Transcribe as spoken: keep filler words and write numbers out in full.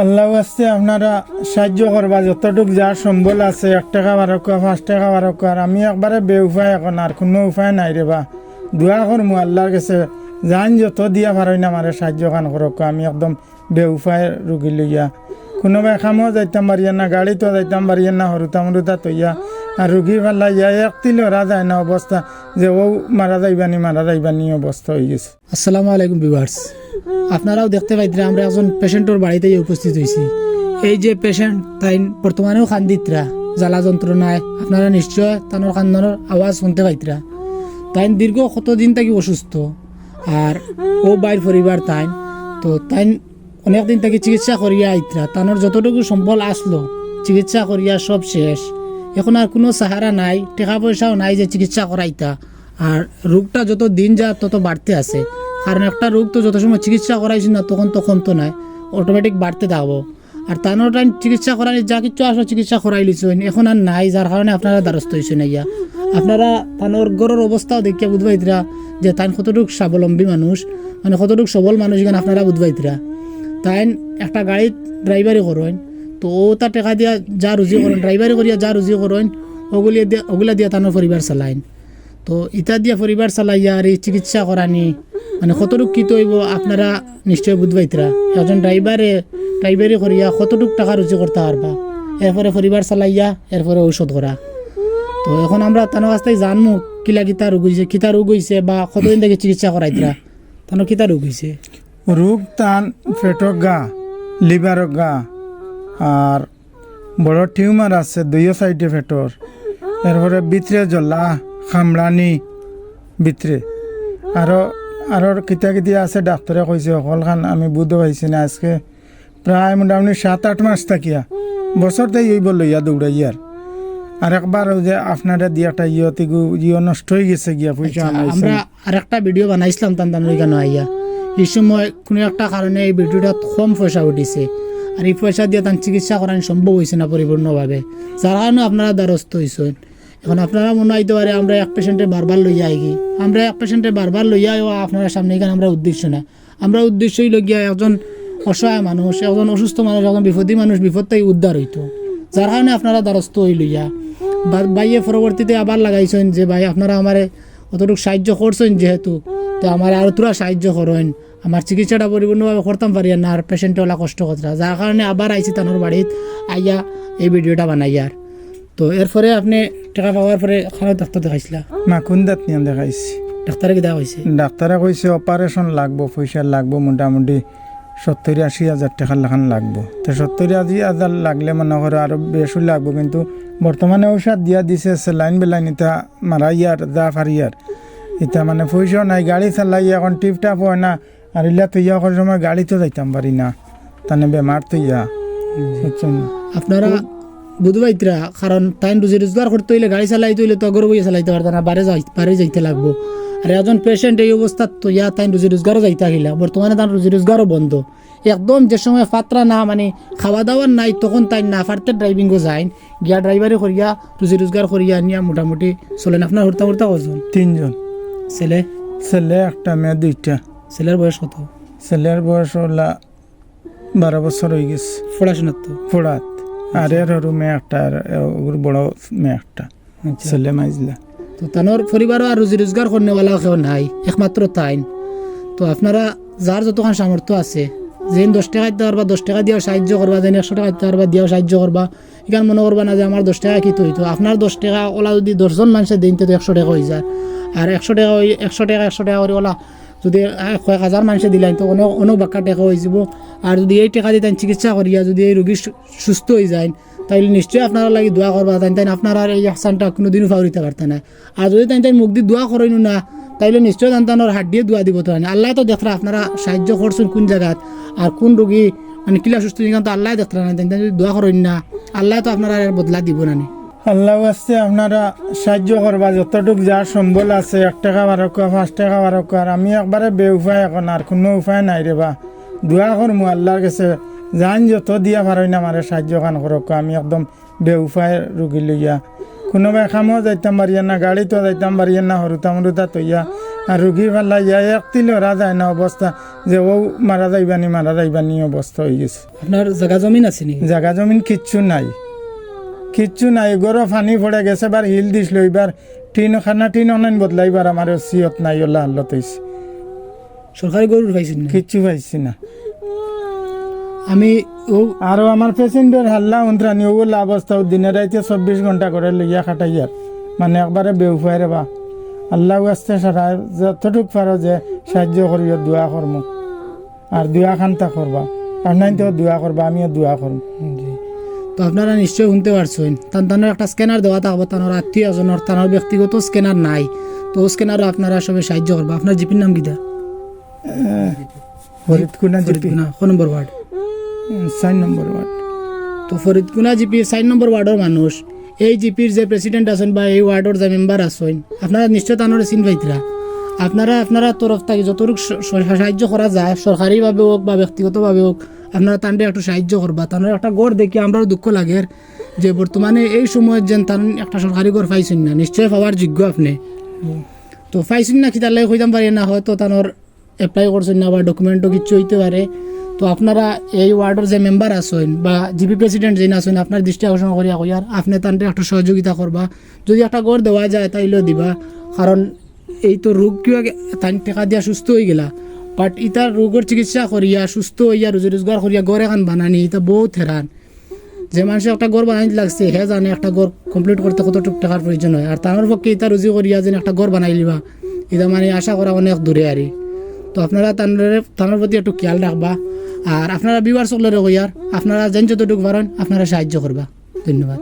আল্লাহ আস্তে আপনারা সাহায্য করবা, যতটুক যার সম্বল আছে, এক টেকা বারোক্কা, পাঁচ টেকা বারোক্কা। আর আমি একবারে বেউপায় অখন, আর কুনু উপায় নাই রেবা। দোয়া করমু আল্লার গেছে, যাইন যত দিয়া পারইন আমারে সাহায্য খান করউক্কা। আমি একদম বেউপায় রুগী লইয়া, কুনুবায় কামো যাইতাম পারিয়ার না, গাড়িতও যাইতাম পারিয়ার না, হুরুতা-মুরুতা থইয়া। আর রুগী ফালাইয়া এক তিল লড়া যায় না অবস্থা, যে অউ মারা যাইবানি, মারা যাইবানি অবস্থা অইগেছে। আসসালামু আলাইকুম viewers, আপনারাও দেখতে পাইতরা আমরা একজন patient-অর বাড়িত উপস্থিত অইছি। এই যে patient, তাইন বর্তমানেও কান্দিতরা জ্বালা যন্ত্রণায়, আপনারা নিশ্চয় তানর কান্দনর আওয়াজ হুনতে পাইতরা। তাইন দীর্ঘ কতদিন থাকি অসুস্থ, আর অউ ভাইর পরিবার তাইন, তো তাইন অনেক দিন থাকি চিকিৎসা করিয়া আইতরা, তানর যতটুকু সম্বল আছলো চিকিৎসা করিয়া সব শেষ। অখন আর কুনু সাহারা নাই, টেকা পয়সাও নাই যে চিকিৎসা করাইতা। আর রোগটা যত দিন যার তত বাড়তে আছে, কারণ একটা রোগ তো যত সময় চিকিৎসা করাইছি না তখন তো কমতো নায়, automatic বাড়তে থাকবো। আর তানর তাইন চিকিৎসা করানি যা কিচ্ছু আছলো চিকিৎসা করাইলিছইন, অখন আর নাই, যার কারণে আপনারা দ্বারস্থ অইছইন আইয়া। আপনারা তানর ঘরর অবস্থাও দেখিয়া বুঝবাইতরা যে তাইন কতটুক স্বাবলম্বী মানুষ, মানে কতটুক সবল মানুষ, ইখান আপনারা বুঝবাইতরা। তাইন একটা গাড়িত ড্রাইভারি করইন, তো অউ তা টেকা দিয়া যা রুজি করইন, ড্রাইভারি করিয়া যা রুজি করইন, অগুলা দিয়া, অগুলা দিয়া তানর পরিবার চালাইন। তো ইতা দিয়া পরিবার চালাইয়া আর এই চিকিৎসা করানি, মানে কতটুক কিতা অইবো আপনারা নিশ্চয় বুঝবাইতরা। একজন ড্রাইভারে ড্রাইভারি করিয়া কতটুক টেকা রুজি করতা পারবা, এরপরে পরিবার চালাইয়া, এরপরে ঔষধ করা। তো অখন আমরা তানর কাছ থাকি জানমু কিলা কিতা রোগ অইছে, কিতা রোগ অইছে বা কতদিন থাকি চিকিৎসা করাইতরা, তানর কিতা রোগ অইছে? রোগ তান পেটর ঘা, লিভারর ঘা, আর বড় টিউমার আছে দুইও সাইডে পেটর, এরপরে ভিতরে জ্বলা, কামড়ানি ভিতরে, আরো, আরো কিতা কিতা আছে ডাক্তরে কইছে, হকলখান আমি বুঝতে পারছি না। আজকে প্রায় মোটামুটি সাত আট মাস থাকিয়া, বছর তাই অইবো লইয়া দৌড়াইয়ার। আর একবার অউ যে আপনারে দিয়া একটা ইয়তিগু ইয় নষ্ট অইগেছে গিয়া, পয়সা আচ্ছা, আনাইছে। আমরা আরেকটা ভিডিও বানাইছলাম তান তানর ইখানো আইয়া। ই সময় কুনু একটা কারণে এই ভিডিওটাত কম পয়সা উঠিছে, আর ই পয়সা দিয়া তান চিকিৎসা করানি সম্ভব অইছে না পরিপূর্ণভাবে, যার কারণে আপনারা দ্বারস্থ অইছইন। অখন আপনারা মনো অইতে পারে আমরা এক patient-এ বারবার লইয়া আইগি, আমরা এক patient-এ বারবার লইয়া আইও আপনারার সামনে, ইখান আমরার উদ্দেশ্য না। আমরার উদ্দেশ্য অইলো গিয়া একজন অসহায় মানুষ, একজন অসুস্থ মানুষ, একজন বিপদী মানুষ বিপদ থাকি উদ্ধার অইতো, যার কারণে আপনারা দ্বারস্থ অইলা। বা-, ভাইয়ে পরবর্তীতে আবার লাগাইছইন যে ভাই আপনারা আমারে অতটুক সাহায্য করছইন যেহেতু, তো আমারে আরো থুড়া সাহায্য করইন, আমার চিকিৎসাটা পরিপূর্ণভাবে করতাম পারিয়ার না, আর patient-এ অলা কষ্ট করতরা, যার কারণে আবার আইছি তানর বাড়িত, আইয়া এই ভিডিওটা বানাইয়ার। তো এরপরে আপনে টেকা পাওয়ার পরে কানো ডাক্তার দেখাইছিলা? মাকুন্দাত নিয়া দেখাইছি। ডাক্তারে কিতা কইছে? ডাক্তারে কইছে operation লাগবো, পয়সা লাগবো, মোটামুটি সত্তইর আশি হাজার টেকার লাখান লাগবো। তো সত্তইর আশি হাজার লাগলে মনো করো আরো বেশি লাগবো, কিন্তু বর্তমানে ঔষধ দিয়া দিছে, saline বেলাইন ইতা মারাইয়ার, যা পারিয়ার। ইতা মানে পয়সাও নাই, গাড়ি চালাই অখন টিপটাপ অয় না, আর ইলা থইয়া অখন সময় গাড়িত যাইতাম পারি না, তানে বেমার থইয়া, বুঝছইন? আপনারা বুঝবাইতরা, কারণ তাইন রুজি রোজগার করতে অইলে, গাড়ি চালাইতে অইলে তো ঘরো বইয়া চালাইতা পারতা না, বারে যাই-, বারে যাইতে লাগবো। আর একজন patient এই অবস্থাত থইয়া তাইন রুজি রোজগারও যাইতা কিলা, বর্তমানে তান রুজি রোজগারও বন্ধ। একদম যে সময় ফাত্রা না, মানে খাওয়া দাওয়ার নাই, তখন তাইন না পারতে driving-ও যাইন, গিয়া ড্রাইভারি করিয়া, রুজি রোজগার করিয়া আনিয়া মোটামুটি চলেন। আপনার হুরুতা-মুরুতা কয়জন? তিনজন। ছেলে? ছেলে একটা, মেয়ে দুইটা। ছেলের বয়স কত? ছেলের বয়স অইলা বারো বছর অইগেছে। পড়াশোনাত তো? পড়াত। আর এর হুরু মেয়ে একটা, আর ওর বড় মেয়ে একটা। আচ্ছা। ছেলে মাইজলা। তো তানর পরিবারও আর রুজি রোজগার করনেওয়ালা কেউ নাই, একমাত্র তাইন। তো আপনারা যার যতখান সামর্থ্য আছে, যেইন দশ টেকা দিতা পারবা, দশ টেকা দিয়াও সাহায্য করবা, যেইন একশো টেকা দিতা পারবা, দিয়াও সাহায্য করবা। ইখান মনো করবা না যে আমার দশ টেকা কিতা অইতো। আপনার দশ টেকা অলা যুদি দশজন মানষে দেইন, তে তো একশো টেকা অইযার। আর একশো টেকা অই-, একশো টেকা, একশো টেকা করি অলা যুদি, আহ, কয়েক হাজার মানষে দিলাইন, তো অনেক, অনেক বাক্কা টেকা অইযিবো। আর যুদি এই টেকা দি তাইন চিকিৎসা করিয়া যুদি এই রুগী সু-, সুস্থ অইযাইন, তাইলে নিশ্চয় আপনারার লাগি দোয়া করবা। তাইন, তাইন আপনারার এই ইহসানটা কুনুদিনও ফাউরিতা পারতা নায়। আর যুদি তাইন, তাইন মুখদি দোয়া করইন না, তাইলে নিশ্চয় তান, তানর হাড্ডিয়ে দোয়া দিবো। তো আল্লায় তো দেখরা আপনারা সাহায্য করছইন কুন জাগাত, আর কুন রুগী, মানে, কিলা সুস্থ অইযাইন, তো আল্লায় দেখরা না। তাইন, তাইন যুদি দোয়া করইন না, আল্লায় তো আপনারার এর বদলা দিবো না নি। আল্লাহ আস্তে আপনারা সাহায্য করবা, যতটুক যার সম্বল আছে, এক টেকা বারোক্কা, পাঁচ টেকা বারোক্কা। আর আমি একবারে বেউপায় অখন, আর কুনু উপায় নাই রেবা। দোয়া করমু আল্লার গেছে, যাইন যত দিয়া পারইন আমারে সাহায্য খান করউক্কা। আমি একদম বেউপায় রুগী লইয়া, কুনুবায় কামো যাইতাম পারিয়ার না, গাড়িতও যাইতাম পারিয়ার না, হুরুতা-মুরুতা থইয়া। আর রুগী ফালাইয়া এক তিল লড়া যায় না অবস্থা, যে অউ মারা যাইবানি, মারা যাইবানি অবস্থা অইগেছে। আপনার জাগা জমিন আছে নি? জাগা জমিন কিচ্ছু নাই, কিচ্ছু নাই। ঘরো পানি পড়ে গেছে, এবার হিল দিছলো, এবার টিন খানা, টিন অনলাইন বদলাইবার আমার সিয়ত নাই, অলা হালত অইছে। সরকারি ঘর পাইছইন না? কিচ্ছু পাইছি না। আমি অউ আরো আমার পেশেন্টর হাল্লা উন্ত্রানি, অউ অলা অবস্থা, অউ দিনে রাইতে চব্বিশ ঘন্টা করে লইয়া কাটাইয়ার, মানে একবারে বেউফায় রে বা। আল্লাহ আস্তে সারা যতটুক পারো যে সাহায্য করিও, দোয়া করমু। আর দোয়া খান্তা করবা, আপনাইন তো দোয়া করবা, আমিও দোয়া করমু। জি। তো আপনারা নিশ্চয় হুনতে পারছইন, তান তানর একটা স্ক্যানার দেওয়া থাকবো, তানর আত্মীয় স্বজনর, তানর ব্যক্তিগত স্ক্যানার নাই, তো অউ স্ক্যানারও আপনারা সবে সাহায্য করবা। আপনার জিপির নাম কিতা? ফরিদকুনা জিপি। ফরিদকুনা, কয় নম্বর ওয়ার্ড? উম, চাইর নম্বর ওয়ার্ড। তো ফরিদকুনা জিপির চাইর নম্বর ওয়ার্ডর মানুষ, এই জিপির যে প্রেসিডেন্ট আছইন বা এই ওয়ার্ডর যে মেম্বার আছইন, আপনারা নিশ্চয় তানরে চিন পাইতরা। আপনারা, আপনারা তরফ থাকি যতটুক স-, স-, সাহায্য করা যায়, সরকারিভাবে অউক বা ব্যক্তিগতভাবে অউক, আপনারা তানরে একটু সাহায্য করবা। তানর একটা ঘর দেখি আমরারও দুঃখ লাগের যে বর্তমানে এই সময়ত যেন তান একটা সরকারি ঘর পাইছইন না, নিশ্চয় পাওয়ার যোগ্য আপনে। তো পাইছইন না কিতার লাগি কইতাম পারি না, হয়তো তানর অ্যাপ্লাই করছইন না বা ডকুমেন্টও কিচ্ছু অইতে পারে। তো আপনারা এই ওয়ার্ডর যে মেম্বার আছইন বা জিপি প্রেসিডেন্ট যেইন আছইন, আপনার দৃষ্টি আকর্ষণ করিয়া কইয়ার, আপনে তানরে একটু সহযোগিতা করবা। যদি একটা ঘর দেওয়া যায় তাইলেও দিবা, কারণ এই তো রোগ কিবা তাইন টেকা দিয়া সুস্থ অইগেলা, বাট ইতার রোগর চিকিৎসা করিয়া সুস্থ অইয়া রুজি রোজগার করিয়া ঘর এখান বানানি ইতা বউত হেরান। যে মানষে একটা ঘর বানাইতে লাগছে, হে জানে একটা ঘর কমপ্লিট করতে কতটুক টেকার প্রয়োজন অয়। আর তানর পক্ষে ইতা রুজি করিয়া যেন একটা ঘর বানাইলিবা, ইতা মানে আশা করা অনেক দূরে আরি। তো আপনারা তানরে, তানর প্রতি একটু খেয়াল রাখবা। আর আপনারা ভিউয়ার্স অকলরে কইয়ার, আপনারা যেন যতটুক পারইন, আপনারা সাহায্য করবা। ধন্যবাদ।